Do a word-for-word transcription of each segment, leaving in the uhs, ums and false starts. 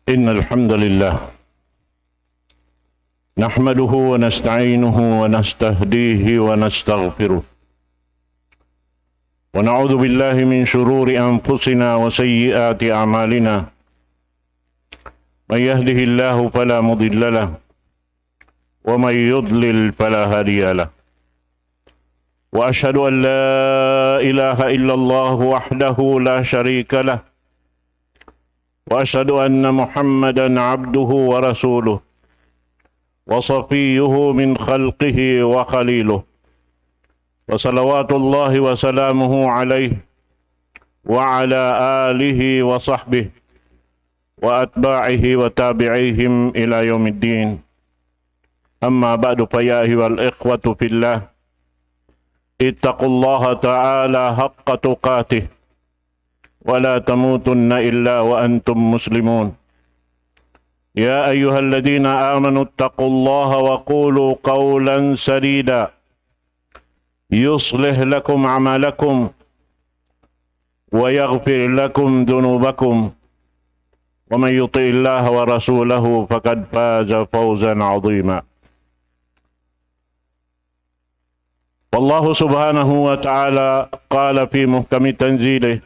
إن الحمد لله نحمده ونستعينه ونستهديه ونستغفره، ونعوذ بالله من شرور أنفسنا وسيئات أعمالنا. من يهده الله فلا مضل له، ومن يضلل فلا هادي له. وأشهد أن لا إله إلا الله وحده لا شريك له، وأشهد أن محمدا عبده ورسوله، وصفيه من خلقه وخليله، وصلوات الله وسلامه عليه وعلى آله وصحبه وأتباعه وتابعيهم إلى يوم الدين. أما بعد، فيا أيها الإخوة في الله، اتقوا الله تعالى حق تقاته، ولا تموتن إلا وأنتم مسلمون. يا أيها الذين آمنوا اتقوا الله وقولوا قولا سديدا، يصلح لكم أعمالكم، ويغفر لكم ذنوبكم، ومن يطع الله ورسوله فقد فاز فوزا عظيما. والله سبحانه وتعالى قال في محكم تنزيله: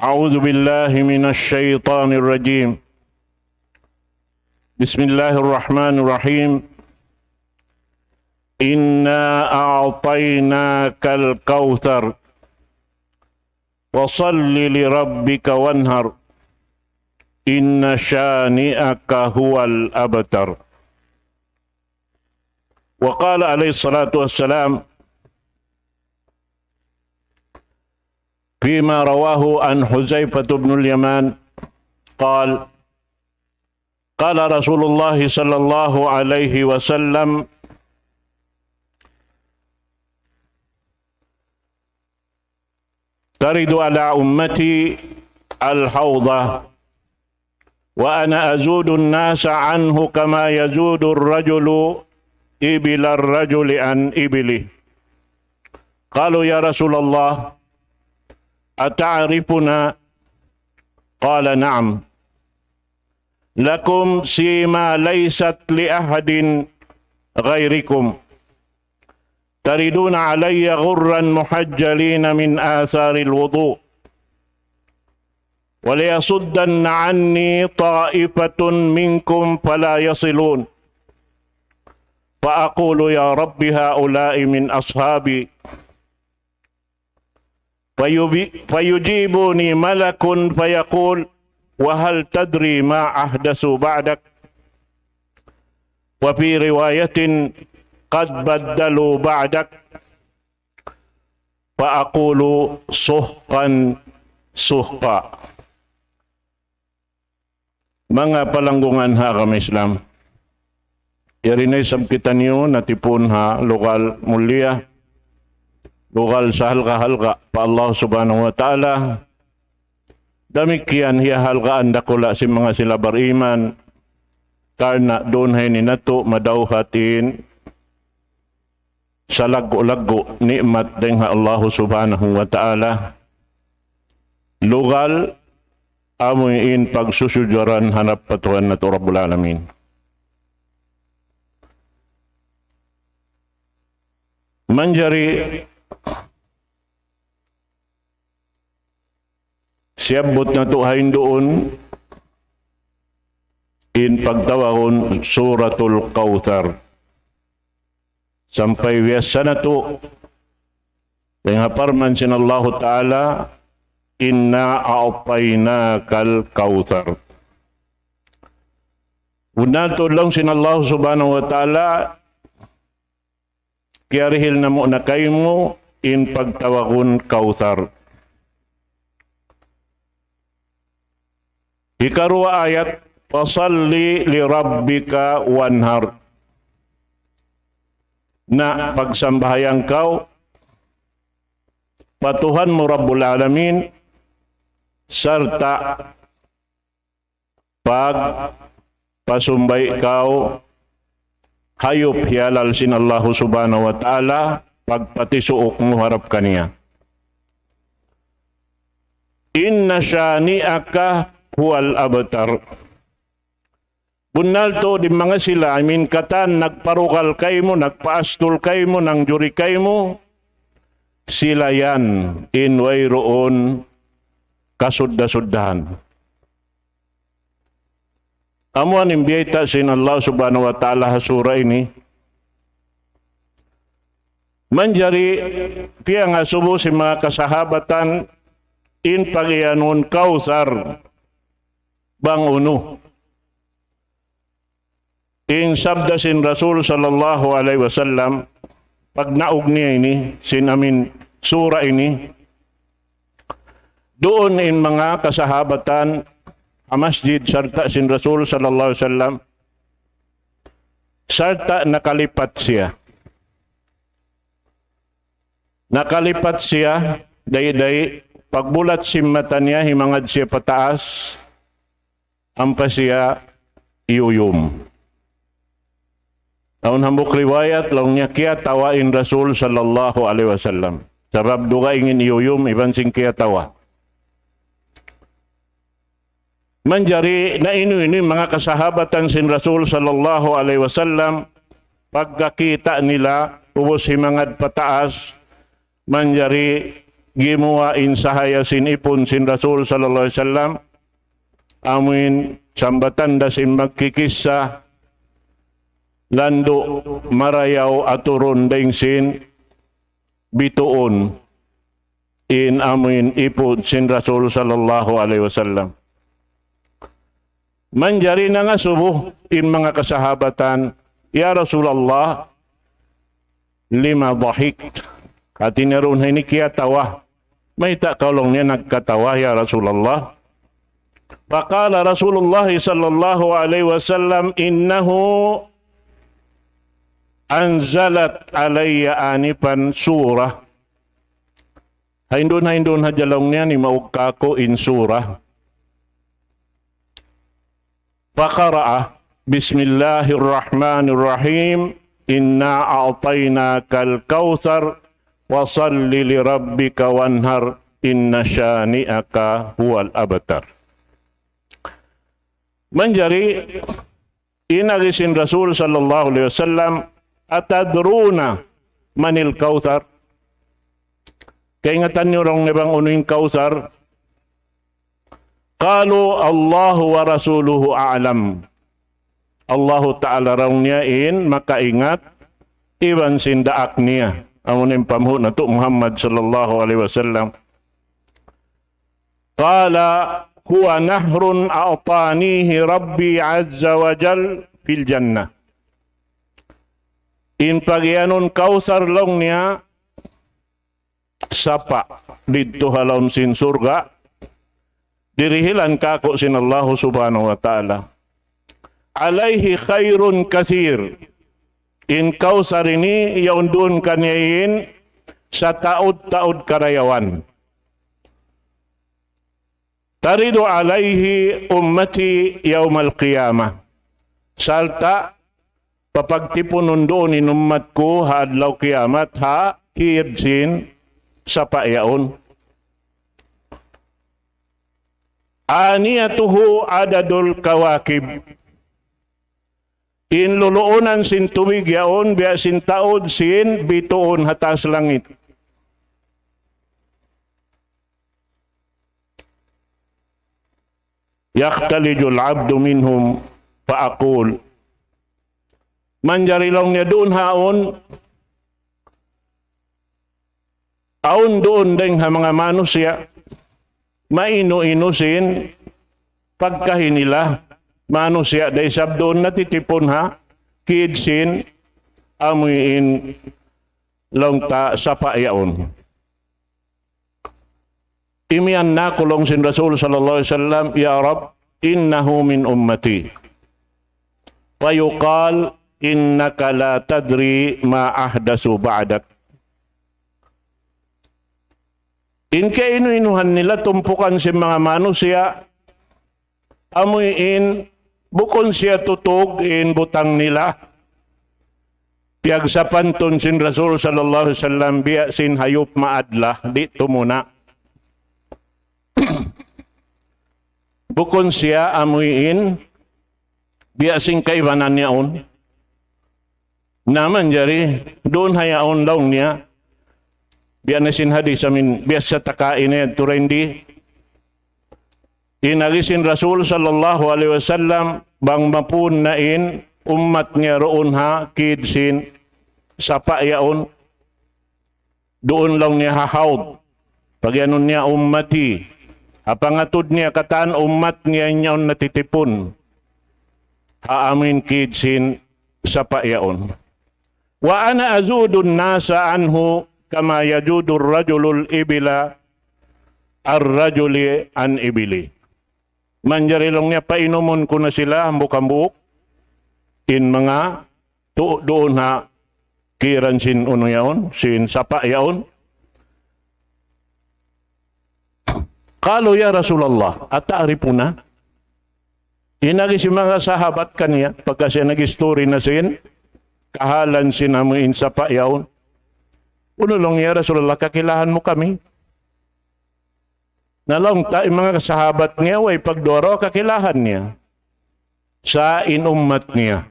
أعوذ بالله من الشيطان الرجيم. بسم الله الرحمن الرحيم. إنا أعطيناك الكوثر، فصل لربك وانحر، إن شانئك هو الأبتر. وقال عليه الصلاة والسلام فيما رواه عن حذيفة بن اليمان قال: قال رسول الله صلى الله عليه وسلم: ترد على أمتي الحوض، وأنا أزود الناس عنه كما يزود الرجل إبل الرجل عن إبله. قالوا: يا رسول الله، أتعرفنا؟ قال: نعم، لكم سيما ليست لأحد غيركم، تردون علي غرا محجلين من آثار الوضوء، وليصدن عني طائفة منكم فلا يصلون، فأقول: يا رب، هؤلاء من أصحابي. فيبي-، فيجيبني ملك فيقول: وهل تدري ما أحدثوا بعدك؟ وفي رواية: قد بدلوا بعدك. فأقول: سحقا سحقا. Manga palanggungan ha agama Islam. Yari na isab kitaniyu natipun ha lugal mulia, lugal sahalga'-halga' pa Allah Subhanahu wa Ta'ala. Damikkiyan hiyahalgaan dakula' sin manga sila bariman. Karna' duun ha ini natu' madawhat in salaggu'-laggu' ni'mat dayn ha Allahu Subhanahu wa Ta'ala. Lugal amu in pagsusujuran hanap pa Tuhan natu' Rabbul Alamin. Manjari siyabbut natu' ha yan duun in pagtawagun Suratul Kawthar. Sampay biyassa natu', dayn ha parman sin Allahu Ta'ala, إنا أعطيناك الكوثر. Bunnal tuud laung sin Allahu Subhanahu wa Ta'ala, kiyarihil namu' na kaymu in pagtawagun Kawthar. Hikaruwa ayat, فصل لربك وانحر. Na pagsambahayang kaw pa Tuhan mu Rabbul Alamin, sarta' pagpasumbay kaw hayup hiyalal sin Allahu Subhanahu wa Ta'ala, pagpatisuuk mu harap kaniya. إن شانئك هو الأبتر. Bunnal tuud in manga sila, amuin katan nagparugal kaymu, nagpaastul kaymu, nangjuri kaymu, sila yan in wayruun kasudda-suddahan. Amu yan in biyayta' sin Allah Subhanahu wa Ta'ala ha sura ini. Manjari piyangasubu sin manga kasahabatan in pagiyanun Kawthar bang unu. In sabda sin Rasul sallallahu alayhi wasallam, pagnaug niya ini, sin amuin sura ini, duun in manga kasahabatan ha masjid sarta' sin Rasul sallallahu alayhi wasallam, sarta' nakalipat siya. Nakalipat siya, dayn-dayn, pagbulat sin mata niya, himangad siya pataas, ampa siya iyuyum. Awn hambuuk riwayat, laung niya kiyatawa in Rasul sallallahu alayhi wasallam. Sabab dugaing in iyuyum, iban sin kiyatawa. Manjari nainu-inu in manga kasahabatan sin Rasul sallallahu alayhi wasallam, pagkakita' nila, ubus himangad pataas, manjari gimuwa' in sahaya sin ipun sin Rasul sallallahu alayhi wasallam, amuin sambatan da sin magkikissa, landu' marayaw aturun dayn sin bituun in amuin ipun sin Rasul sallallahu alayhi wasallam. Manjari nangasubu in manga kasahabatan, "Ya Rasulullah, lima dhahik?" Hati niya duun, "Ini kiyatawa. Mayta' kaw," laung niya, "nagkatawa, ya Rasulullah?" فقال رسول الله صلى الله عليه وسلم: إنه أنزلت علي آنفا سورة. Hain-duun, hain-duun hadja, laung niya, nimaug kāku' in sura. فقرأ: بسم الله الرحمن الرحيم. إنا أعطيناك الكوثر. فصل لربك وانحر. إن شانئك هو الأبتر. Manjari, in agi sin Rasul sallallahu alayhi wasallam, "أتدرون من الكوثر؟" Kaingatan niyu, laung niya, bang unu in Kawthar? قالوا: الله ورسوله أعلم. Allahu Ta'ala, laung niya, in makaingat, iban sin daak niya. Amu in panghu' natu' Muhammad sallallahu alayhi wasallam. قال: هو نهر أعطانيه ربي عز وجل في الجنة. In pagiyanun Kawthar, laung niya, sapa' didtu ha lawm sin surga', dirihilan kāku' sin Allahu Subhanahu wa Ta'ala. عليه خير كثير. In Kawthar ini, yaun duun kaniya in sataud-taud karayawan. ترد عليه أمتي يوم القيامة. Sarta' papagtipunun duun in ummat ku ha adlaw kiyamat ha kid sin sapa' yaun. آنيته عدد الكواكب. In luluunan sin tubig yaun, biya' sin taud sin bituun ha taas langit. يختلج العبد منهم فأقول. Manjari, laung niya, duun ha yaun, awn duun dayng ha manga manusiya', mainu-inu sin pagkahi nila, manusiya' da isab duun natitipun ha kid sin amuin laung ta sapa' yaun. Imiyan na aku, laung sin Rasul sallallahu alayhi wasallam, يا رب، إنه من أمتي. فيقال: إنك لا تدري ما أحدثوا بعدك. In kainu-inuhan nila tumpukan sin manga manusiya', amuin bukun siya tutug in butang nila. Piyagsapantun sin Rasul sallallahu alayhi wasallam biya' sin hayup maadla, di' tumuna'. Bukun siya amuin biya' sin kaibanan yaun. Na manjari, duun ha yaun laung niya. Biya' na sin hadis amin, biya' sa taka ini, turendi. In agi sin Rasul sallallahu alayhi wasallam, bang mapun na in ummat niya duun ha kid sin sapa' yaun. Duun laung niya ha hawd. Pagiyanun niya ummati. Ha pangatud niya katan ummat niya in yaun natitipun. Ha amuin kid sin sapa' yaun. وأنا أجود الناس عنه كما يجود الرجل الإبل الرجل عن إبله. Manjari laung niya painumun ku na sila hambuuk-hambuuk in manga tu duun ha kiran sin unu yaun, sin sapa' yaun. قالوا يا رسول الله أتعرفنا؟ In agi sin manga sahabat kaniya, pagka siya nag-story na sin kahalan sin amuin sapa' yaun. Unu laung niya, "Ya Rasulullah, kakilahan mu kami?" Na laung ta, in manga sahabat niya, way pagduwa-ruwa kakilahan niya. Sa' in ummat niya,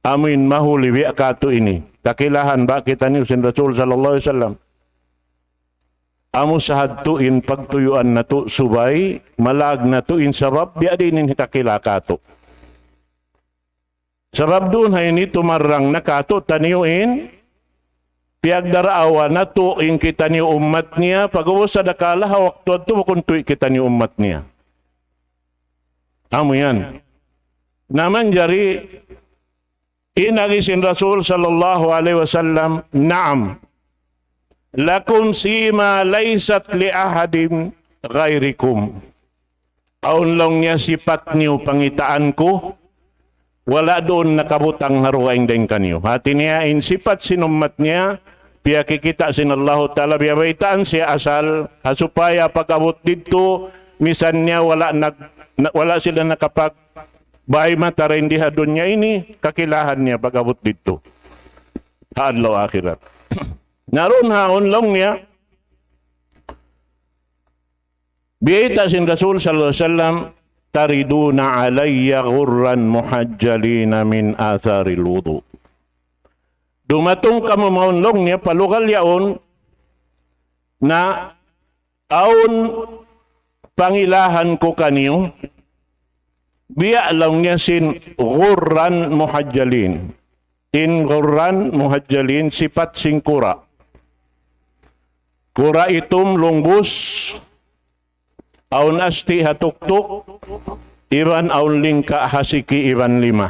amuin mahuli biya' katu' ini. Kakilahan ba kitaniyu sin Rasul sallallahu alayhi wasallam? Amu sa hadtu in pagtuyuan natu' subay, malag natu' in sabab, biya' diin in hikakila katu'. Sabab duun ha ini tumarrang na katu'taniyu in, piyagdaraawa natu' in kitaniyu ummat niya, pag'ubus sadakala ha waktu yadtu bukun tuud kitaniyu ummat niya. Amu yan. Na manjari, in agi sin Rasul sallallahu alayhi wasallam, نعم. لكم سيما ليست لأحد غيركم. Awn laung niya sipat niyu pangitaan ku, wala' duun nakabutang ha dugaing dayn kaniyu. Hati niya in sipat sin ummat niya, piyakikita' sin Allahu Ta'ala, biyabaytaan siya asal, ha supaya pag-abut didtu, misan niya wala' nag-, na-, wala' sila nakapagbay mata dayn di ha dunya ini, kakilahan niya pag-abut didtu. Ha adlaw akhirat. Na duun ha yaun laung niya, biyayta' sin Rasul sallallahu alayhi wasallam, تردون علي غرا محجلين من آثار الوضوء. Dumatung kamu mawn laung niya pa lugal yaun na awn pangilahan ku kaniyu, biya' laung niya sin غرا محجلين. In غرا محجلين sipat sin kura'. Kura' itum lungbus, awn asti' ha tuktuk, iban awn lingka' ha siki iban lima.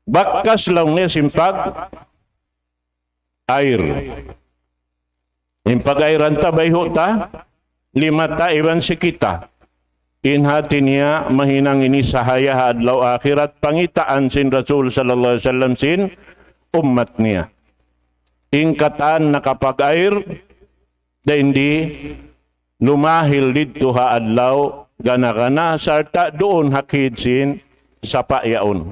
Bakas laung niya sin pag-air. In pag-airan ta, bayhu' ta, lima ta iban siki ta. In hati niya mahinang ini sahaya ha adlaw akhirat pangitaan sin Rasul sallallahu alayhi wasallam sin ummat niya. In katan nakapag-air, dayn di lumahil didtu ha adlaw gana-gana, sarta' duun ha kid sin sapa' yaun.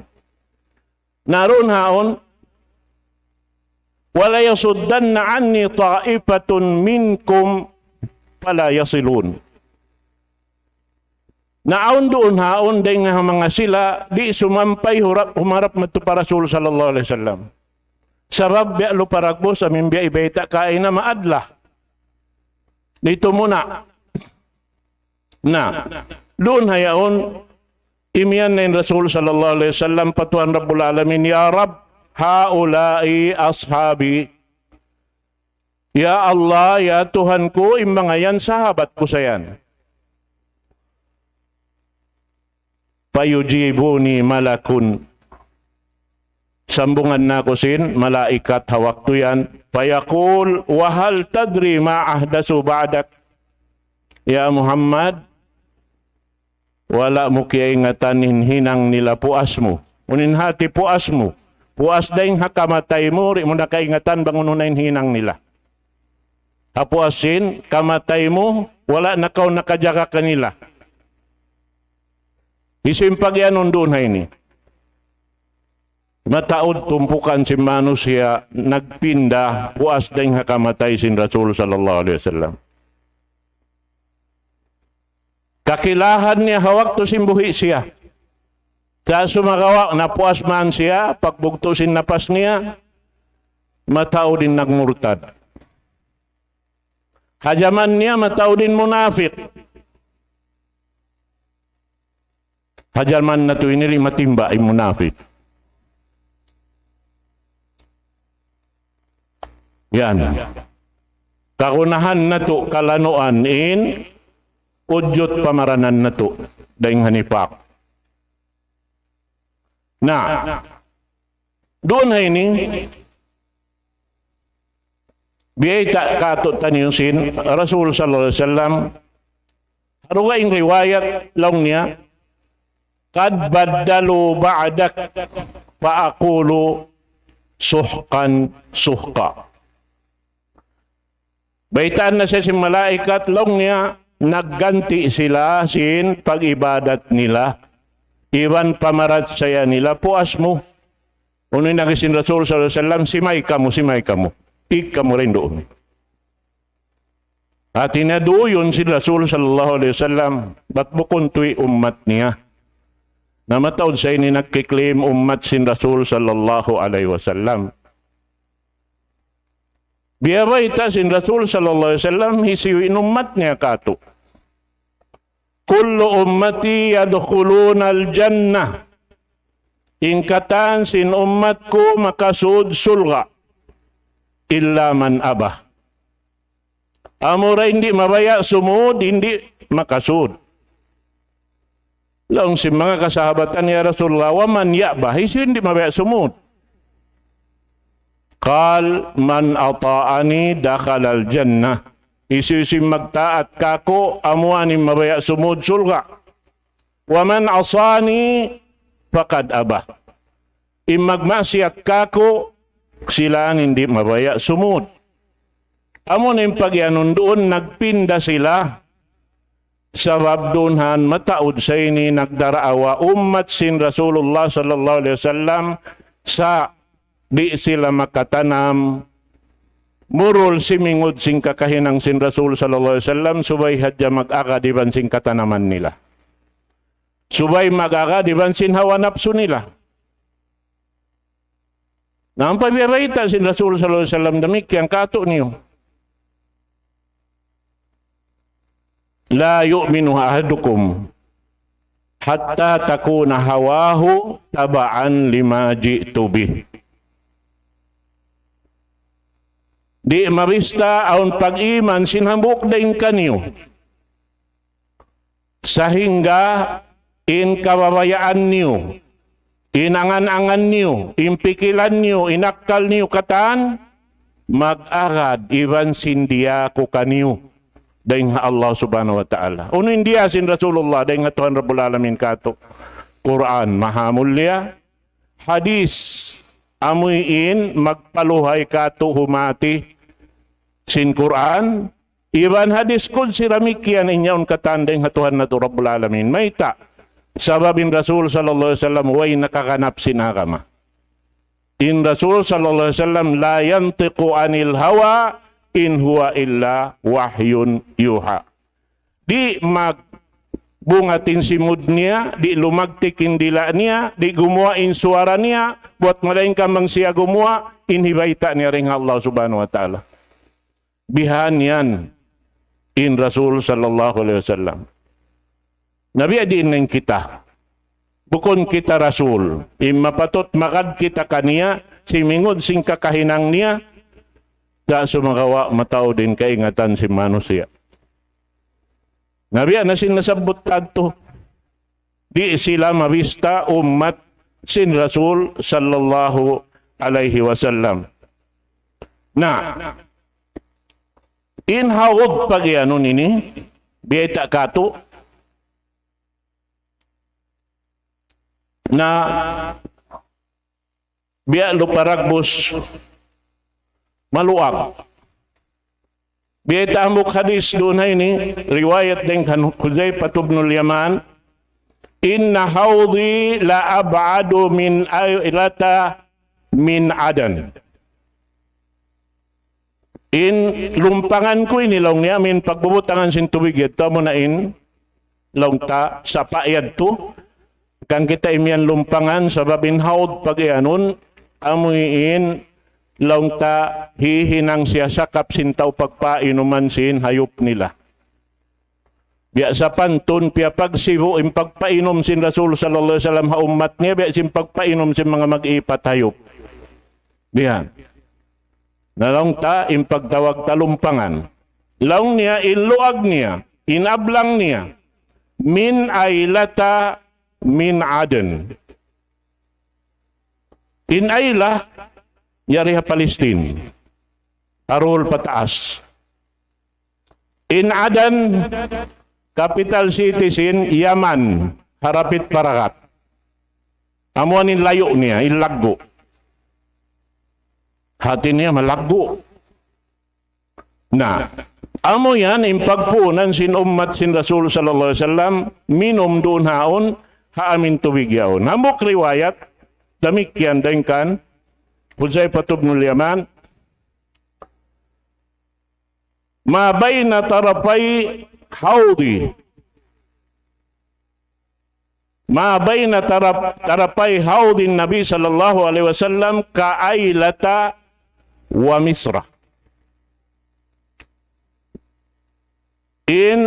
Na duun ha yaun, وليصدن عني طائفة منكم فلا يصلون. Na awn duun ha yaun dayn ha manga sila, di' sumampay hurap, humarap madtu pa Rasul sallallahu alayhi wasallam. Sabab biya' lupa dagbus, amin biya' ibayta' kaina maadla. Didtu muna. Na, duun ha yaun, imiyan na in Rasul sallallahu alayhi wasallam pa Tuhan Rabbul Alamin, "Ya Rabb, haula'i ashabi." Ya Allah, ya Tuhan ku, in manga yan sahabat ku sa yan. فيجيبني ملك. Sambungan na aku sin malaikat ha waktu yan. فيقول: وهل تدري ما أحدثوا بعدك؟ Ya Muhammad, wala' mu kiyaingatan in hinang nila puas mu. Unu in hati puas mu? Puas dayn ha kamatay mu, di' mu na kaingatan bang unu na in hinang nila. Ha puas sin kamatay mu, wala' na kaw nakajaga kanila. Hisiyu in pagiyanun duun ha ini? Mataud tumpukan sin manusiya' nagpinda puas dayn ha kamatay sin Rasul sallallahu alayhi wasallam. Kakilahan niya ha waktu sin buhi' siya. Sa' sumagawa' napuas man siya, pagbugtu' sin napas niya, mataud in nagmurtad. Ha jaman niya mataud in munafik. Ha jaman natu' ini di' matimba' in munafik. Yan. Kagunahan natu' kalanuan in ujud pamaranan natu' dayn ha nifak. Na, duun ha ini, biyayta' kātu'niyu sin Rasul sallallahu alayhi wasallam, ha dugaing riwayat laung niya, قد بدلوا بعدك فأقول سحقا سحقا. Baytaan na siya sin malaikat, laung niya, nagganti' sila sin pag-ibadat nila, iban pamarachaya nila, puas mu. Unu in agi sin Rasul sallallahu alayhi wasallam, simay kamu, simay kamu. Ig kamu dayn duun. Hāti niya duyun sin Rasul sallallahu alayhi wasallam, bat bukun tuwi' ummat niya. Na mataud sa ini nagkiklaim ummat sin Rasul sallallahu alayhi wasallam. Biya' bayta' sin Rasul sallallahu alayhi wasallam, hisiyu in ummat niya kātu'. كل أمتي يدخلون الجنة. In katan sin ummat ku makasud surga'. إلا من أبى. Amura in di' mabaya' sumud, in di' makasud. Laung sin manga kasahabatan, "Ya Rasulullah, ومن يأبى?" Hisiyu in di' mabaya' sumud? قال: من أطاعني دخل الجنة. Hisiyu-siyu in magtaat kāku', amu yan in mabaya' sumud surga'. ومن عصاني فقد أبى. In magmaksiyat kāku', sila in di' mabaya' sumud. Amu in pagiyanun duun nagpinda sila. Sabab duun han mataud sa ini nagdaraawa ummat sin Rasulullah sallallahu alayhi wasallam sa' di' sila makatanam murul simingud sin kakahinang sin Rasul sallallahu alayhi wasallam, subay hadja mag-agad iban sin katanaman nila. Subay mag-agad iban sin hawa napsu nila. Na ampa biya' bayta' sin Rasul sallallahu alayhi wasallam damikkiyan kātu'niyu. لا يؤمن أحدكم حتى تكون هواه تبعا لما جئت به. Di' mabista awn pag-iman sin hambuuk dayn kaniyu sahingga in kababayaan niyu, in angan-angan niyu, in pikilan niyu, in akkal niyu katan, mag-agad iban sin diya ku kaniyu dayn ha Allah Subhanahu wa Ta'ala. Unu in diya sin Rasulullah dayn ha Tuhan Rabbul Alamin kātu'? Qur'an, maha mulia. Hadis, amu in magpaluhay kātu' humati sin Qur'an. Iban hadis qudsi damikkiyan in yaun katan dayn ha Tuhan natu' Rabbul Alamin. Mayta'? Sabab in Rasul sallallahu alayhi wasallam way nakaganap sin agama. In Rasul sallallahu alayhi wasallam لا ينطق عن الهوى إن هو إلا وحي يوحى. Di' magbungat in simud niya, di' lumagtik in dila' niya, di' gumuwa' in suwara niya, buwat malaingkan bang siya gumuwa', in hibayta' niya dayn ha Allah Subhanahu wa Ta'ala. Bihan yan in Rasul sallallahu alayhi wasallam. Na biya' diin na in kita. Bukun kita rasul. In mapatut magad kita kaniya, simingud sin kakahinang niya, sa' sumagawa' mataud in kaingatan sin manusiya'. Na biya' na sin nasabbut tagtu. Di' sila mabista ummat sin Rasul sallallahu alayhi wasallam. Na, in hawd pagiyanun ini, biyayta' kātu', na biya' lupa dagbus maluag. Biyayta' hambuuk hadis duun ha ini, riwayat dayn kan Hudhayfah ibnul Yaman, إن حوضي لأبعد من أيلة من عدن. In lumpangan ku ini laung niya, amu in pagbubutangan sin tubig yadtu, amuna in laung ta, sapa' yadtu. Kan kita imiyan lumpangan, sabab in hawd pag-iyanun, amu in laung ta hihinang siya sakap sin tau pagpainuman sin hayup nila. Biya' sapantun piyapagsibu' in pagpainum sin Rasul sallallahu alayhi wasallam ha ummat niya, biya' sin pagpainum sin manga mag-ipat hayup. Biya' yan. Na laung ta in pagtawag ta lumpangan. Laung niya, in luag niya, in ablang niya, min Aylata min Aden. In Ayla, yari ha Palestine. Harul pataas. In Aden, capital city sin Yaman, harapit pa Ragat. Amu in layu' niya, in laggu'. Hati niya malaggu'. Na, amu yan in pagpuunan sin ummat sin Rasul sallallahu alayhi wasallam, minum duun haun, ha amu in tubig yaun. Hambuuk riwayat, damikkiyan dayn kan Huzayfah ibn al-Yaman, ما بين طرفي حوضي، ما بين طرف-، طرفي حوض النبي صلى الله عليه وسلم كأيلة ومصر. In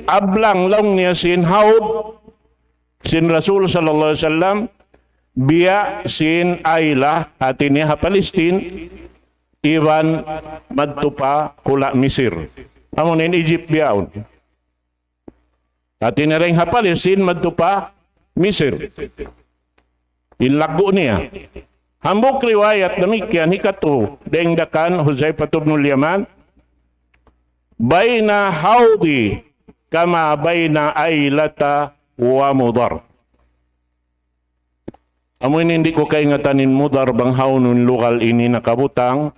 ablang laung niya sin hawd sin Rasul sallallahu alayhi wasallam, biya' sin Ayla, hati niya ha Palestine, iban madtu pa hula' Misir. Amu in Egypt bihaun. Hati niya dayn ha Palestine madtu pa Misir. In laggu' niya. Hambuuk riwayat damikkiyan, hikatu, dayn da kan Huzayfah ibn al-Yaman, بين حوضي كما بين أيلة ومضر. Amu ini di' ku kaingatan in Mudar bang hawnu in lugal ini nakabutang.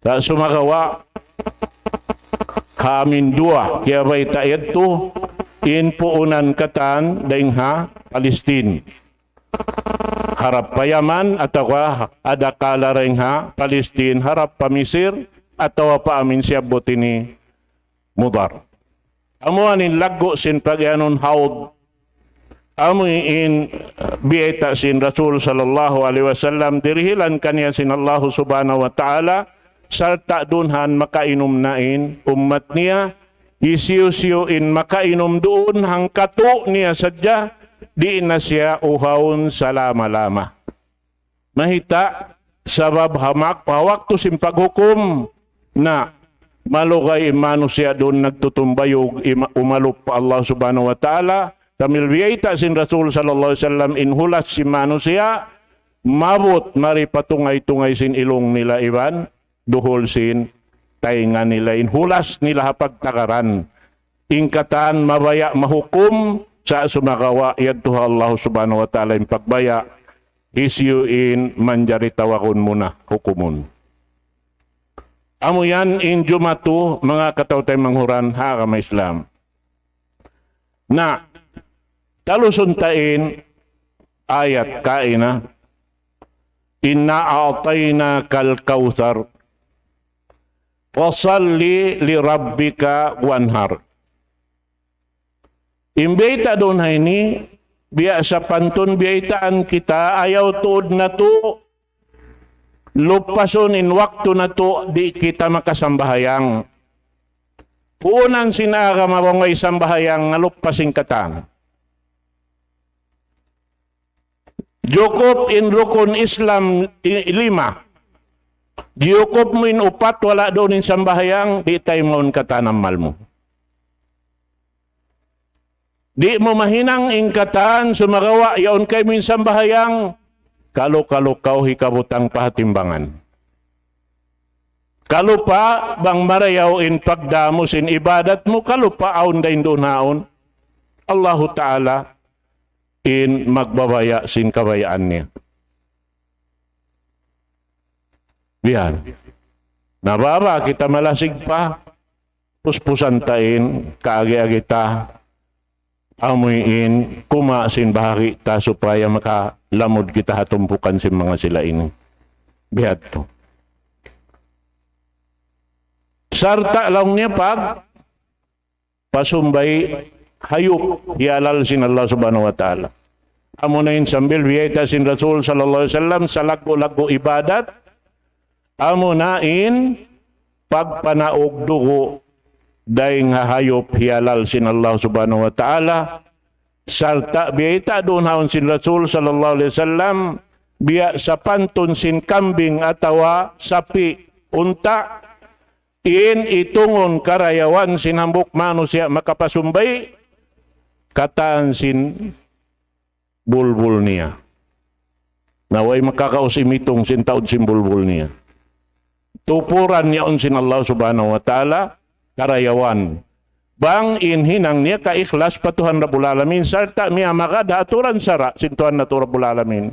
Sa' sumagawa', ha amu in duwa, kiyabayta' yadtu, in puunan katan dayn ha Palestine. Harap pa Yaman, atawa adakala dayn ha Palestine, harap pa Misir, atawa pa amu in siyabbut ini Mudar. Amu yan in laggu' sin pag-iyanun hawd. Amu in, uh, biyayta' sin Rasul sallallahu alayhi wasallam, dirihilan kaniya sin Allahu subhanahu wa ta'ala, sarta' duun han makainum na in ummat niya, hisiyu-siyu in makainum duun, hangkatu' niya sadja, di' na siya uhawun salama-lama. Mahita', sabab ha mak-, ha waktu sin paghukum, na malugay in manusiya' duun nagtutumbayug, ima-, umalup pa Allah subhanahu wa ta'ala, sambil biyayta' sin Rasul sallallahu alayhi wasallam in hulas sin manusiya', maabut mari pa tungay-tungay sin ilung nila iban, duhul sin taynga nila in hulas nila ha pagtagaran. In katan mabaya' mahukum, sa' sumagawa' yadtu ha Allah subhanahu wa ta'ala in pagbaya', hisiyu in manjari tawagun muna hukumun. Amu yan in jumatu manga kataw-taymanghuran ha agama Islam. Na, talusun ta in ayat kaina, إنا أعطيناك الكوثر فصل لربك وانحر. In biyayta' duun ha ini, biya' sapantun biyaytaan kita, ayaw tuud natu' lupasun in waktu natu' di' kita makasambahayang. Puunan sin agama bang way sambahayang, nalupas in katan. Jukup in rukun Islam i-, lima. Jukup mu in upat, wala' duun in sambahayang, di' taymaun katan amal mu. Di' mu mahinang in katan, sumagawa' yaun kaymu in sambahayang, kalu-kalu kaw hikabutang pa ha timbangan. Kalu pa bang marayaw in pagdamu sin ibadat mu, kalu pa awn dayn duun haun. Allahu Ta'ala in magbabaya' sin kabayaan niya. Biya' yan. Na bang kita malasig pa, puspusan ta in kaagi-agi ta, amuin kuma sin bahagi ta supaya makalamud kita ha tumpukan sin manga sila ini. Biya' hādtu. Sarta' laung niya pag pasumbay hayup hiyalal sin Allah Subhanahu wa Ta'ala. Amuna in sambil biyayta' sin Rasul sallallahu alayhi wasallam salaggu'-laggu' ibadat, amuna in pagpanaug dugu' dayng ha hayup hiyalal sin Allah Subhanahu wa Ta'ala, sarta' biyayta' duun haun sin Rasul sallallahu alayhi wasallam, biya' sapantun sin kambing atawa sapi', unta', in itungun karayawan sin hambuuk manusiya' makapasumbay, katan sin bulbul niya. Na way makakaus imitung sin taud sin bulbul niya. Tupuran niya yaun sin Allah Subhanahu wa Ta'ala karayawan. Bang in hinang niya kaikhlas pa Tuhan Rabbul Alamin, sarta' miyamagad ha aturan sara' sin Tuhan natu' Rabbul Alamin.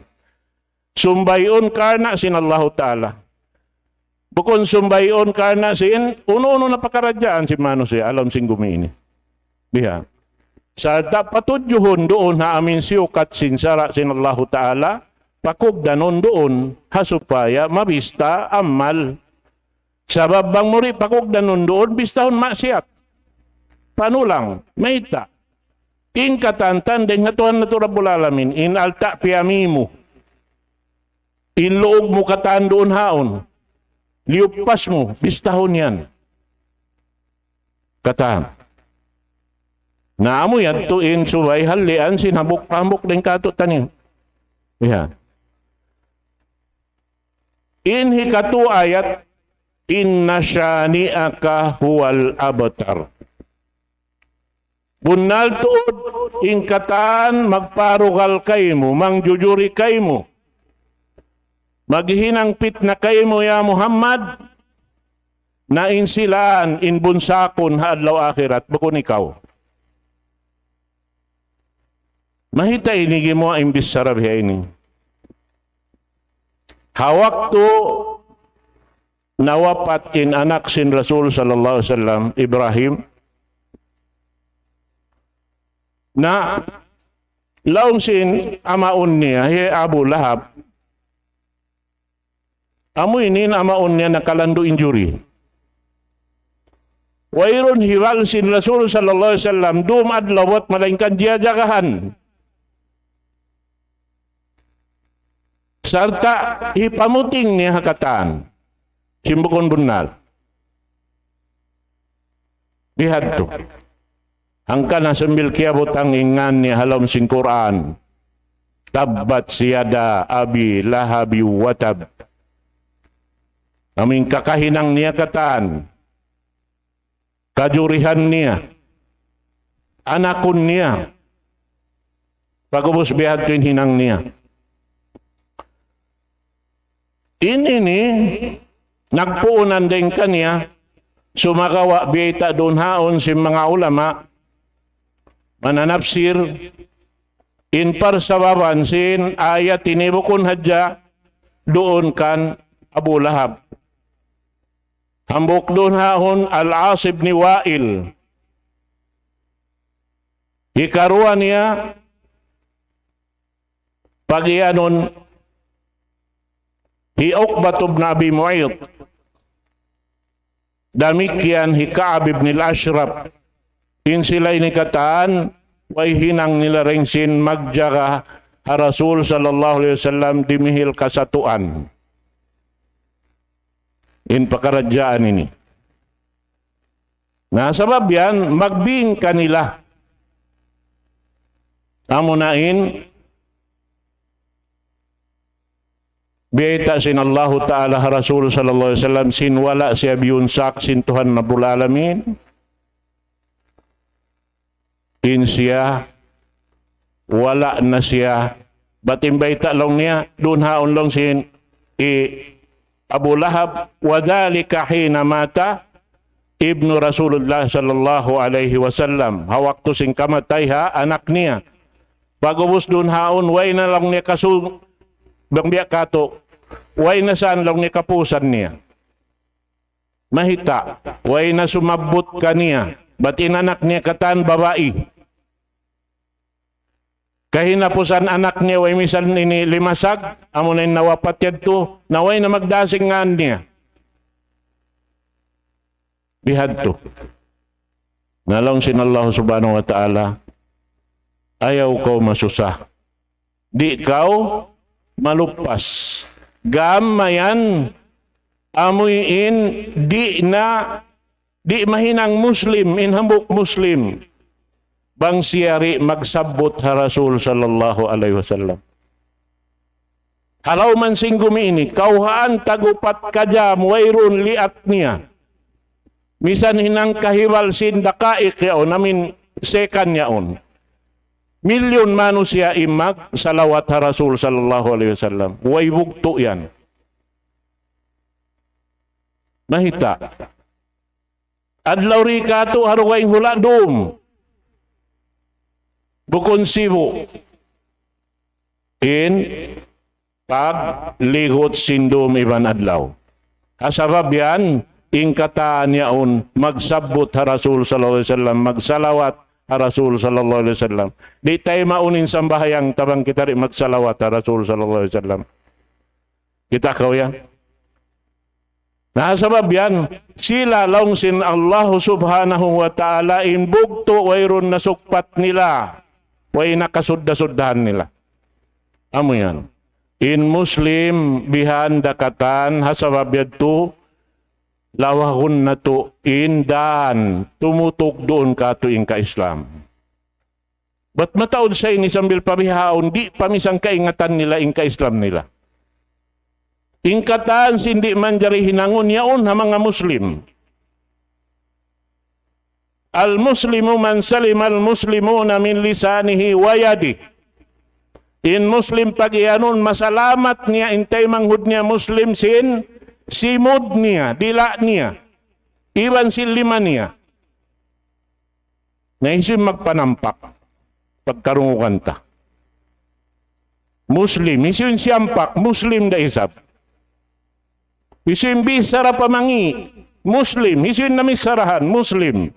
Sumbayun karna' sin Allahu Ta'ala. Bukun sumbayun karna' sin unu-unu na pakaradjaan sin manusiya' ha lawm sin gumi ini. Biha'. Sarta' patudjuhun duun ha amin siyukat sin sara' sin Allahu Ta'ala, pakugdanun duun ha supaya mabista amal. Sabab bang mu di' pakugdanun duun, bistahun maksiyat. Panulang, mayta'. In katan-katan dayng ha Tuhan natu' Rabbul Alamin, in alta' piyami mu. In luug mu katan duun haun. Liyupas mu, bistahun yan. Katan. Na amu yadtu in subay hallian sin hambuuk-hambuuk dayng kātu'niyu. Iya. In hikatu ayat, إن شانئك هو الأبتر. Bunnal tuud in katan magparugal kaymu, mangjujuri kaymu, maghihinang pitna kaymu, ya Muhammad, na in sila in bunsakun ha adlaw akhirat, bukun ikaw. Mahita ini gimuwa' in bichara biha ini. Ha waktu nawapat in anak sin Rasul sallallahu alayhi wasallam, Ibrahim, na laung sin amaun niya, hi Abu Lahab, amu ini in amaun niya nakalandu' injury. Wayruun hibal sin Rasul sallallahu alayhi wasallam, dum adlaw buat malaingkan jiyajagahan. Sarta' hipamuting niya ha katan. Sin bukun bunnal. Bihadtu. Hangkan na sambil kiyabutang in ngan niya ha lawm sin Qur'an. تبت يدا أبي لهب وتب. Amu in kakahinang niya katan. Kajurihan niya. Anakun niya. Pag'ubus bihadtu in hinang niya. In ini, nagpuunan dayng kaniya, sumagawa' biyayta' duun haun sin manga ulama, mananapsir, in parsababan sin ayat ini bukun hadja duun kan Abu Lahab. Hambuuk duun haun Al-As ibn Wa'il. Hikaruwa niya, pagiyanun hi Uqbah ibn Abi Mu'ayt. Damikkiyan hi Ka'ab ibn al-Ashraf. In sila ini katan, way hinang nila dayng sin magjaga ha Rasul sallallahu alayhi wasallam dimihil kasatuan. In pakaradjaan ini. Na sabab yan, magbing kanila. Amuna in, biyayta' sin Allahu Ta'ala ha Rasul sallallahu alayhi wasallam, sin wala' siya biyunsak sin Tuhan Rabbul Alamin. In siya, wala' na siya. Bat in bayta' laung niya, duun haun laung sin hi Abu Lahab, وذلك حين مات ابن رسول الله صلى الله عليه وسلم. Ha waktu sin kamatay ha anak niya. Pag'ubus duun haun, way na laung niya kasu-, bang biya' katu', way na saan laung niya kapusan niya. Mahita', way na sumabbut kaniya, bat in anak niya katan babai. Kahinapusan anak niya way misan ini limasag, amuna in nawapat yadtu, na way na magdasing ngan niya. Bihadtu. Na laung sin Allah Subhanahu wa Ta'ala, ayaw kaw masusa. Di' kaw malupas. Gam mayan, amuin di' na, di' mahinang Muslim, in hambuuk Muslim. Bang siya di' magsabbut ha Rasul sallallahu alayhi wasallam. Ha lawm sin gumi ini, kawhaan tag-upat ka jam, wayruun liat niya. Misan hinang kahibal sin daqaiq yaun, amuin second yaun. Milyun manusiya' in magsalawat ha Rasul sallallahu alayhi wasallam. Way bugtu' yan. Mahita'. Adlaw di katu' ha dugaing hula' dum. Bukun sibu'. In pagligut sin dum iban adlaw. Ha sabab yan, in katan yaun magsabbut ha Rasul sallallahu alayhi wasallam, magsalawat ha Rasul sallallahu alayhi wasallam. Di' taymaun in sambahayang ta bang kita di' magsalawat ha Rasul sallallahu alayhi wasallam. Kita' kaw yan? Na sabab yan, sila laung sin Allah Subhanahu wa Ta'ala in bugtu' wayruun nasukpat nila, way nakasudda-suddahan nila. Amu yan. In Muslim bihan da katan ha sabab yadtu lawagun natu' in dan tumutug duun katu' in ka-Islam. Bat mataud sa ini sambil pa bihaun, di' pa misan kaingatan nila in ka-Islam nila. In katan sin di' manjari hinangun yaun ha manga Muslim. المسلم من سلم المسلمون من لسانه ويده. In Muslim pag-iyanun masalamat niya in taymanghud niya Muslim sin simud niya, dila' niya, iban sin lima niya. Na hisiyu in magpanampak pagkarungugan ta? Muslim. Hisiyu in siyampak? Muslim da isab. Hisiyu in bichara pa mangi'? Muslim. Hisiyu in namicharahan? Muslim.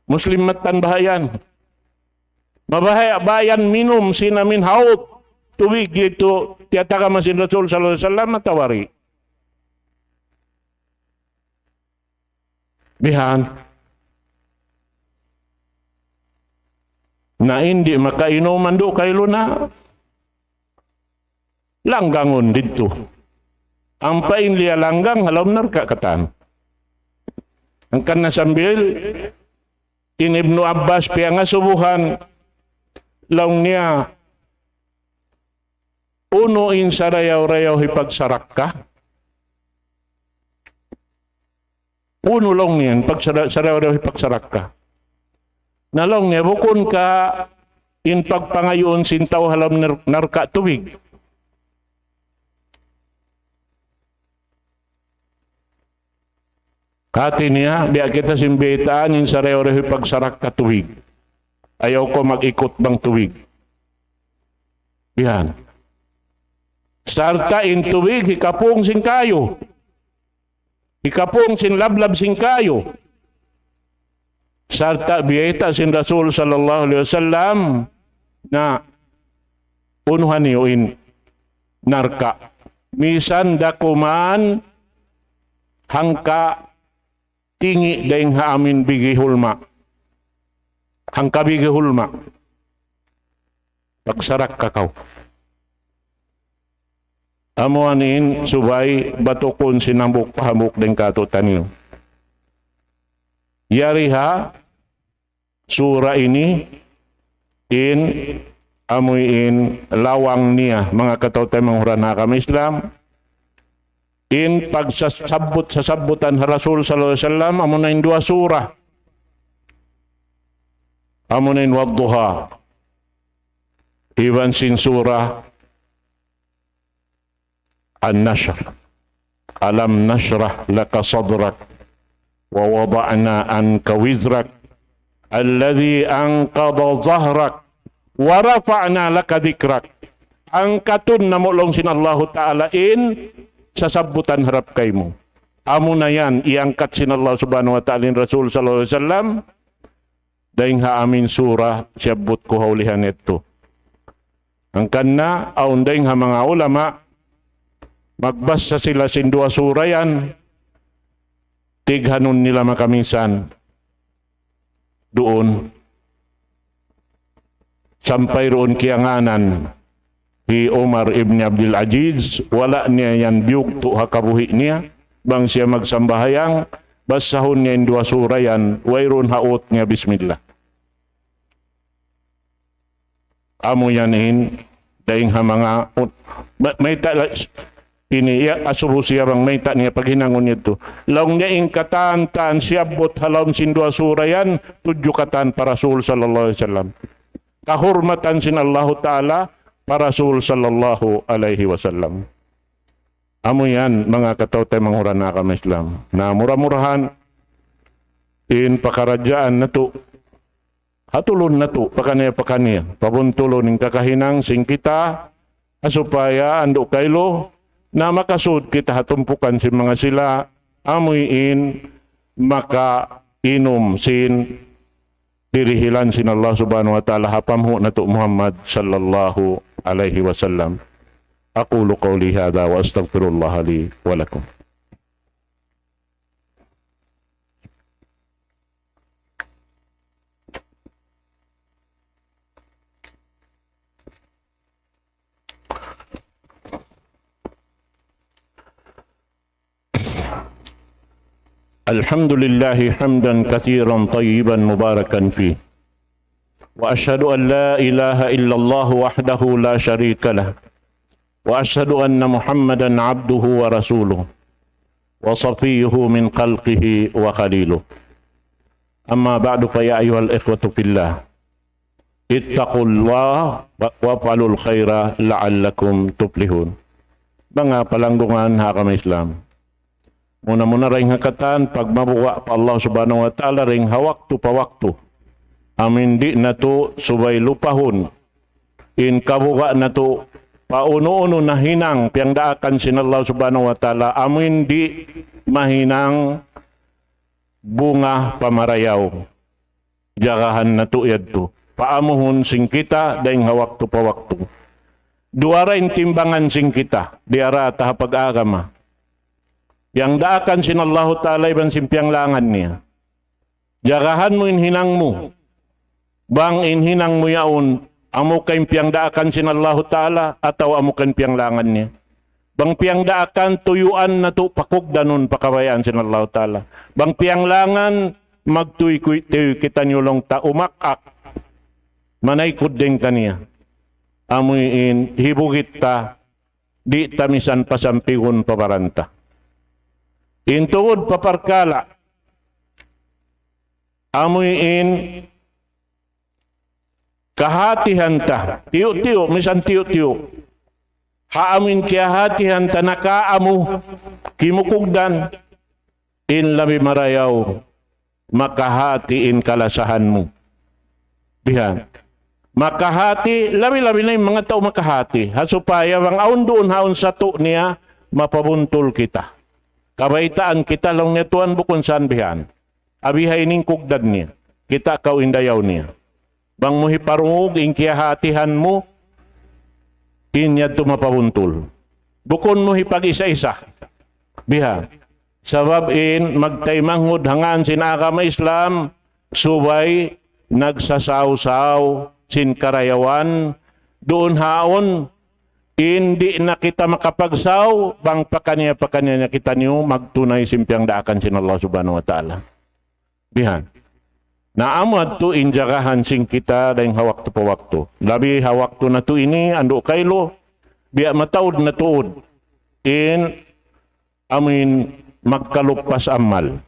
Muslim mattan baha' yan. Mabahaya' ba yan minum sin amuin hawd tubig yadtu tiyatagama sin Rasul sallallahu alayhi wasallam atawa di'? Bihan. Na in di' makainum andu' kailu na langgangun didtu. Ampa in liyalanggang ha lawm narka' katan. Hangkan na sambil in Ibnu Abbas piyangasubuhan laung niya, unu in sarayaw-rayaw hipagsarakka? Unu laung niya in pagsara-, sarayaw-rayaw hipagsarakka? Na laung niya, bukun ka in pagpangayuun sin tau ha lawm nar-, narka' tubig? Hati niya, biya' kita sin baytaan in sarayaw-rayaw hipagsarakka tubig. Ayaw kaw mag-ikut bang tubig. Yan. Sarta' in tubig hikapung sin kayu. Hikapung sin lablab sin kayu. Sarta' biyayta' sin Rasul sallallahu alayhi wasallam na unuhan niyu in narka'. Misan da kuman hangka tingi' dayng ha amuin bigi hulma'. Hangka bigi hulma'. Pagsarakka kaw. Amu ini in subay batukun sin hambuuk pa hambuuk dayng kātu'niyu. Yari ha sura ini in amuin lawang niya, manga kataw-taymanghuran ha agama Islam, in pagsasabbut-sasabbutan ha Rasul sallallahu alayhi wasallam, amuna in duwa sura. Amuna in Wadduha. Iban sin sura An-Nashr. ألم نشرح لك صدرك ووضعنا عنك وزرك الذي أنقض ظهرك ورفعنا لك ذكرك. Angkatun namu' laung sin Allahu Ta'ala in sasabbutan harap kaymu. Amuna yan, iyangkat sin Allah Subhanahu wa Ta'ala in Rasul sallallahu alayhi wasallam, dayng ha amuin sura siyabbut ku ha ulihan yadtu. Hangkan na, awn dayng ha manga ulama, magbasa sila sin duwa sura yan, tighanun nila makaminsan. duun. Sampay duun kiyangānan hi Umar ibn Abdul Aziz, wala' niya yan biyugtu' ha kabuhi' niya, bang siya magsambahayang, basahun niya in duwa sura yan, wayruun ha ut niya bismillah. Amu yan in, dayn ha manga, ut-, ma-, mayta' la-, ini, ya, asubu siya bang mayta' niya paghinangun yadtu. Laung niya in katan-katan siyabbut ha lawm sin duwa sura yan, tudju katan pa Rasul sallallahu alayhi wasallam. Kahurmatan sin Allahu Ta'ala pa Rasul sallallahu alayhi wasallam. Amu yan, manga kataw-taymanghuran ha agama Islam. Na mura-murahan, in pakaradjaan natu', hatulun natu', pakaniya-pakaniya, pabuntulun in kakahinang sin kita, ha supaya andu' kailu, na makasud kita ha tumpukan sin manga sila, amuin makainum sin dirihilan sin Allah Subhanahu wa Ta'ala ha panghu' natu' Muhammad sallallahu alayhi wasallam. أقول قولي هذا وأستغفر الله لي ولكم. الحمد لله حمدا كثيرا طيبا مباركا فيه. وأشهد أن لا إله إلا الله وحده لا شريك له. وأشهد أن محمدا عبده ورسوله. وصفيه من خلقه وخليله. أما بعد فيا أيها الإخوة في الله. اتقوا الله وافعلوا الخير لعلكم تفلحون. Manga palanggungan ha agama Islam. Muna-muna dayn ha katan, pagmabuga' pa Allah Subhanahu wa Ta'ala dayn ha waktu pa waktu. Amuin di' natu' subay lupahun. In kabuga' natu' pa unu-unu na hinang piyagdaakan sin Allah Subhanahu wa Ta'ala. Amuin di' mahinang bunga pamarayaw. Jagahan natu' yadtu. Paamuhun sin kita dayn ha waktu pa waktu. Duwa ra in timbangan sin kita, diyara ta ha pag-agama. Piyagdaakan sin Allahu Ta'ala iban sin piyaglangan niya. Jagahan mu in hinang mu. Bang in hinang mu yaun, amu ka in piyagdaakan sin Allahu Ta'ala, atawa amu ka in piyaglangan niya. Bang piyagdaakan, tuyuan natu' pakugdanun pa kabayaan sin Allahu Ta'ala. Bang piyaglangan, magtuykuy-tuy kitaniyu laung ta umak-ak. Manaykud dayn kaniya. Amuin hibugit ta, di' ta misan pasampigun pa baran ta. In tungud pa parkala', amuin kahatihan ta, tiyu'-tiyu', misan tiyu'-tiyu'. Ha amuin kiyahatihan ta nakaamu, kimukugdan, in labi marayaw, makahati in kalasahan mu. Bihan. Makahati, labi-labi na in manga tau makahati. Ha supaya bang awn duun haun satu' niya, mapabuntul kita. Kabaytaan kita laung niya tuwan bukun san bihan. Abi ha ini in kugdan niya. Kita' kaw in dayaw niya. Bang mu hiparungug in kiyahatihan mu, in yadtu mapabuntul. Bukun mu hipag-isa-isa. Biha. Sabab in magtaymanghud ha ngan sin agama Islam, subay nagsasaw-saw sin karayawan, duun haun, in di' na kita makapagsaw, bang pakaniya-pakaniya na kitaniyu magtunay sin piyagdaakan sin Allah Subhanahu wa Ta'ala. Bihan. Na amu yadtu in jagahan sin kita dayn ha waktu pa waktu. Labi ha waktu natu' ini, andu' kailu, biya' mataud na tuud. In amuin magkaluppas amal.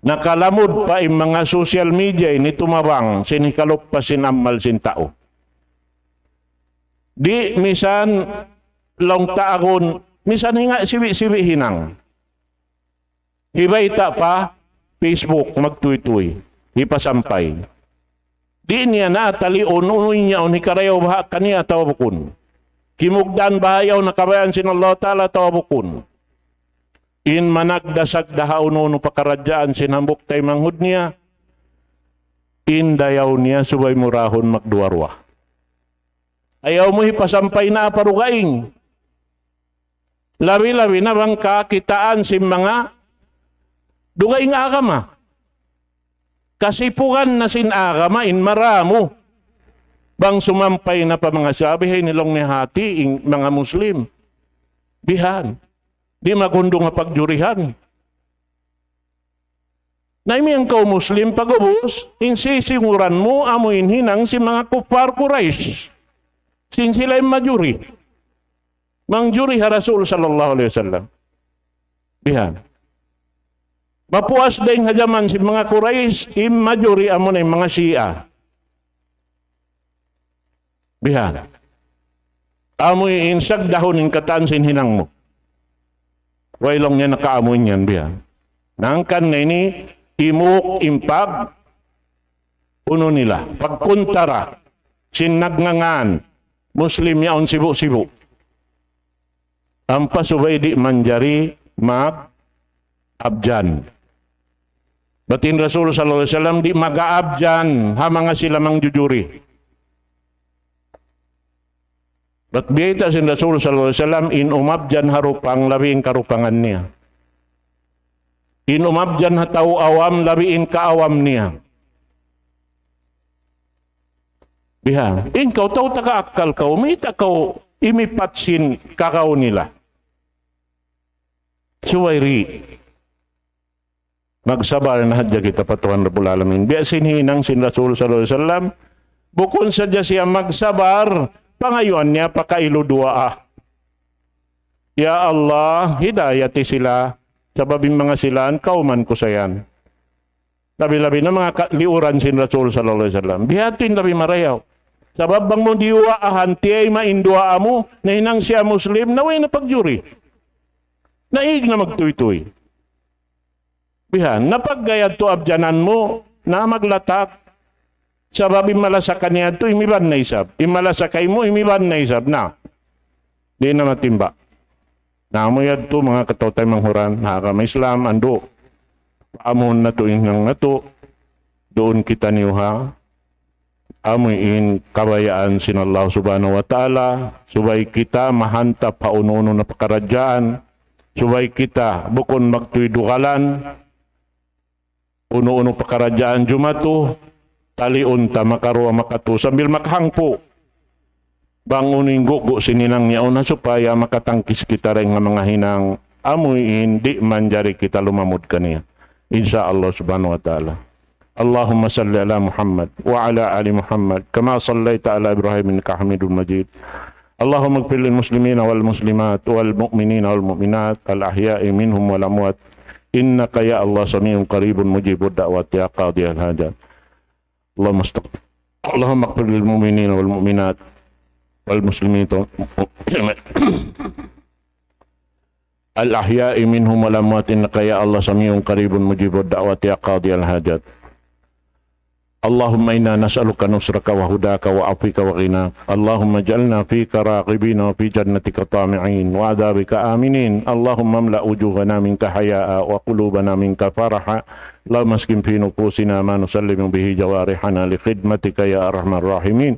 Nakalamud pa in manga social media ini tumabang sin hikaluppas sin amal sin tau. Di' misan laung ta agun, misan hinga sibi'-sibi' hinang. Hibayta' pa Facebook, magtuytuy, hipasampay. Di' niya na taliun, unu in yaun, hikarayaw baha' kaniya atawa bukun. Kimugdan baha' yaun ha kabayaan sin Allah Ta'ala atawa bukun. In managda-sagda ha unu-unu pakaradjaan sin hambuuk taymanghud niya, in dayaw niya subay murahun magduwa-ruwa. Ayaw mu hipasampay na pa dugaing. Labi-labi na bang kakitaan sin manga dugaing agama. Kasipugan na sin agama in maramu. Bang sumampay na pa manga Shia, bihaini laung niya hati in manga Muslim. Bihan. Di' magundung ha pagjurihan. Na imiyan kaw Muslim, pag'ubus, in sisinguran mu, amu in hinang sin manga kuffar Quraysh. Sin sila in majuri. Mangjuri ha Rasul sallallahu alayhi wasallam. Bihan. Mapuas dayn ha jaman sin manga Quraysh, in majuri amuna in manga Shia. Bihan. Amu in sagdahun in katan sin hinang mu. Way laung niya nakaamu in yan, bihan. Hangkan na ini imuk in pag-unu nila, pagkuntara sin nagngangan Muslim yaun sibu'-sibu'. Ampa subay di' manjari mag-abjan. Bat in Rasul sallallahu alayhi wasallam di' mag-aabjan ha manga sila mangjujuri. Bat biyayta' sin Rasul sallallahu alayhi wasallam in umabjan ha rupang labi in karupangan niya. In umabjan ha tau awam labi in kaawam niya. Bihan. In kaw tau taga akkal kaw, mayta' kaw imipat sin kakaw nila. Subay di'. Magsabar na hadja kita pa Tuhan Rabbul Alamin. Biya' sin hinang sin Rasul sallallahu alayhi wasallam, bukun sadja siya magsabar, pangayuan niya pa kailu duwaa. Ya Allah, hidayati sila, sabab in manga sila yan, kawman ku sa yan. Labi-labi na manga ka-, liuran sin Rasul sallallahu alayhi wasallam. Biya' ha yan in labi marayaw. Sabab bang mu diyuwaahan, tiyayma' in duwaa mu, nahinang siya Muslim, na way na pagjuri. Naig na magtuytuy. Bihan, na pagga yadtu abjanan mu, na maglatak. Sabab in malasa kaniya yadtu, imiban na isab. In malasa kaymu, imiban na isab. Na. Di' na matimba. Na amu yadtu, manga kataw-taymanghuran, ha agama Islam, andu'. Paamuhun natu' in hinang natu'. Duun kitaniyu ha amu in kabayaan sin Allah Subhanahu wa Ta'ala, subay kita mahantap ha unu-unu na pakaradjaan, subay kita bukun magtuy dugalan, unu-unu pakaradjaan jumatu, taliun ta makaruwa makatu sambil makahangpu'. Bang unu in gugu' sin hinang niya una supaya makatangkis kita dayn ha manga hinang amu in di' manjari kita lumamud kaniya. Insya Allah Subhanahu wa Ta'ala. اللهم صل على محمد وعلى آل محمد كما صليت على إبراهيم إنك حميد مجيد. اللهم اغفر للمسلمين والمسلمات والمؤمنين والمؤمنات الأحياء منهم والأموات إنك يا الله سميع قريب مجيب الدعوات يا قاضي الحاجات. اللهم استغفر. اللهم اغفر للمؤمنين والمؤمنات والمسلمين الأحياء منهم والأموات إنك يا الله سميع قريب مجيب الدعوات يا قاضي الحاجات. اللهم إنا نسألك نصرك وهداك وعفوك وغناك. اللهم اجعلنا فيك راغبين وفي جنتك طامعين وعذابك آمنين. اللهم املأ وجوهنا منك حياء وقلوبنا منك فرحا. اللهم اسكن في نفوسنا ما نسلم به جوارحنا لخدمتك يا أرحم الراحمين.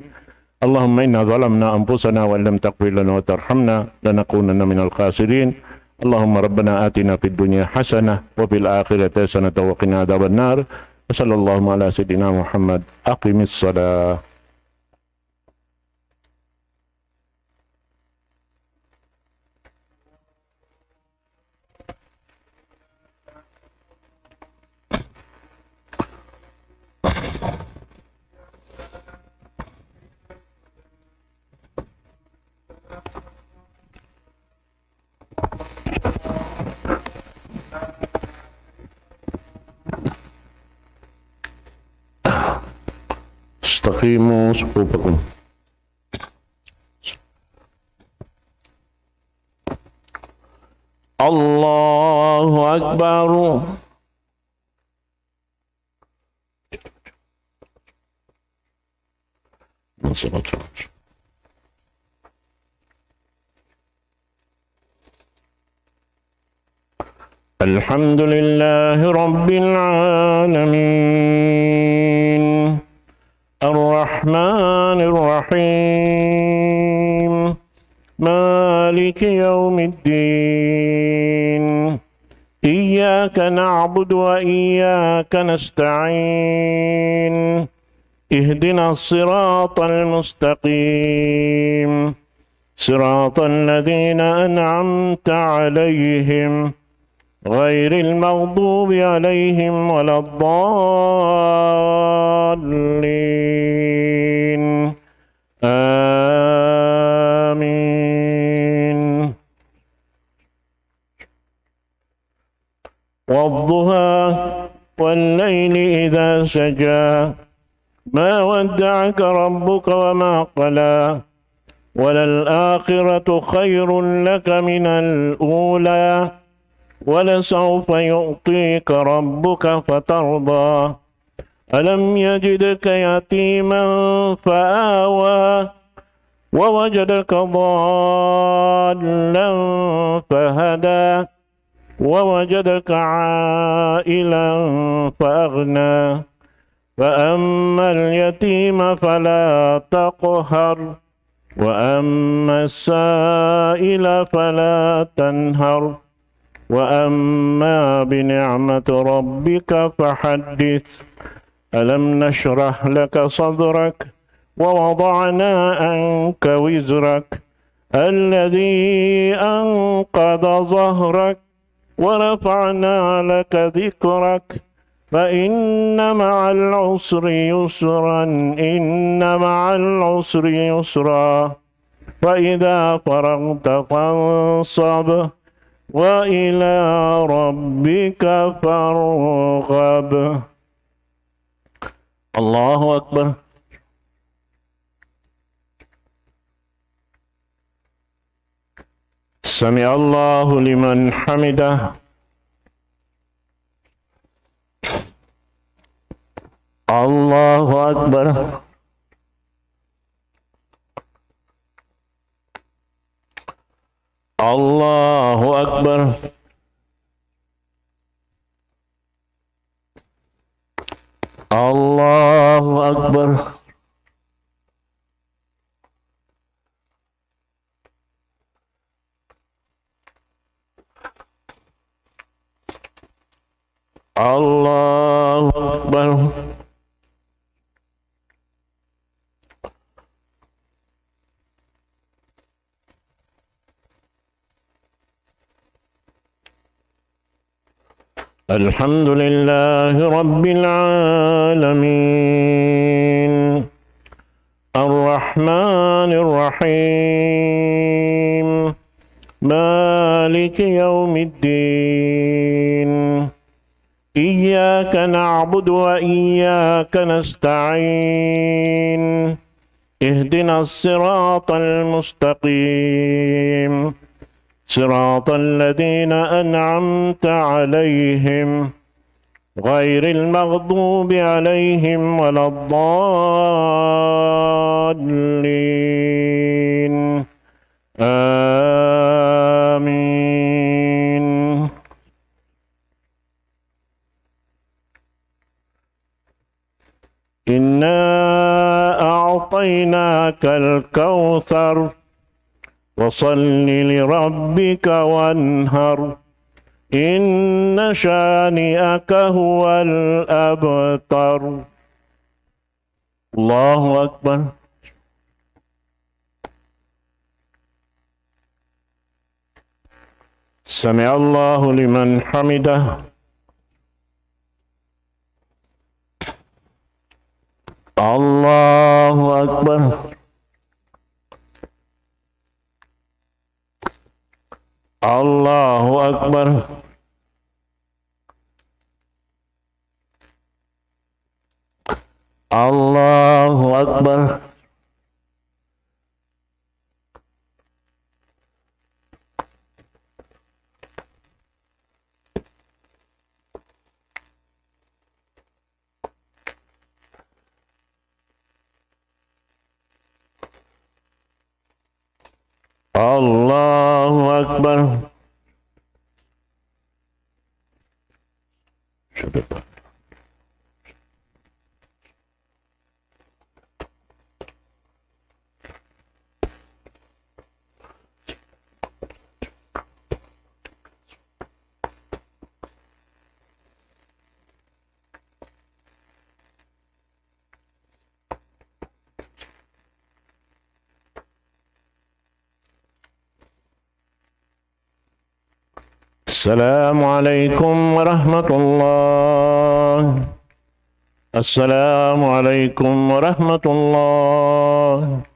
اللهم إنا ظلمنا أنفسنا وإن لم تغفر لنا وترحمنا لنكونن من الخاسرين. اللهم ربنا آتنا في الدنيا حسنة وفي الآخرة حسنة وقنا عذاب النار. وصلى الله على سيدنا محمد. أقم الصلاة. استقيموا صفوفكم. الله أكبر. الحمد لله رب العالمين. الرحمن الرحيم. مالك يوم الدين. إياك إياك نعبد وإياك نستعين. اهدنا الصراط المستقيم. صراط الذين أنعمت عليهم غير المغضوب عليهم ولا الضالين. آمين. والضحى والليل إذا سجى. ما ودعك ربك وما قلى. وللآخرة خير لك من الأولى. ولسوف يعطيك ربك فترضى. ألم يجدك يتيما فآوى. ووجدك ضالا فهدى. ووجدك عائلا فأغنى. فأما اليتيم فلا تقهر. وأما السائل فلا تنهر. وأما بنعمة ربك فحدث. ألم نشرح لك صدرك ووضعنا عنك وزرك الذي أنقض ظهرك ورفعنا لك ذكرك فإن مع العسر يسرا. إن مع العسر يسرا. فإذا فرغت فانصب. وإلى ربك فارغب. الله أكبر. سمع الله لمن حمده. الله أكبر. الله أكبر. الله أكبر. الله أكبر. الحمد لله رب العالمين. الرحمن الرحيم. مالك يوم الدين. إياك نعبد وإياك نستعين. اهدنا الصراط المستقيم. صراط الذين أنعمت عليهم غير المغضوب عليهم ولا الضالين. آمين. إنا أعطيناك الكوثر. فصل لربك وانحر. إن شانئك هو الأبتر. الله أكبر. سمع الله لمن حمده. الله أكبر. الله أكبر. الله أكبر. الله أكبر. السلام عليكم ورحمة الله. السلام عليكم ورحمة الله.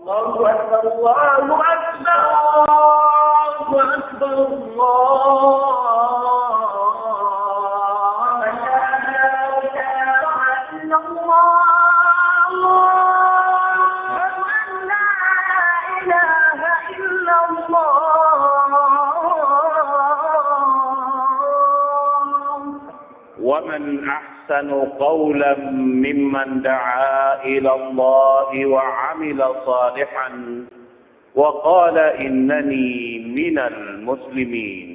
الله أكبر، الله أكبر، الله أكبر، الله أكبر. أشهد أن لا إله إلا الله. أشهد أن لا إله إلا الله. ومن أحسن قولا ممن دعا إلى الله وعمل صالحا وقال إنني من المسلمين.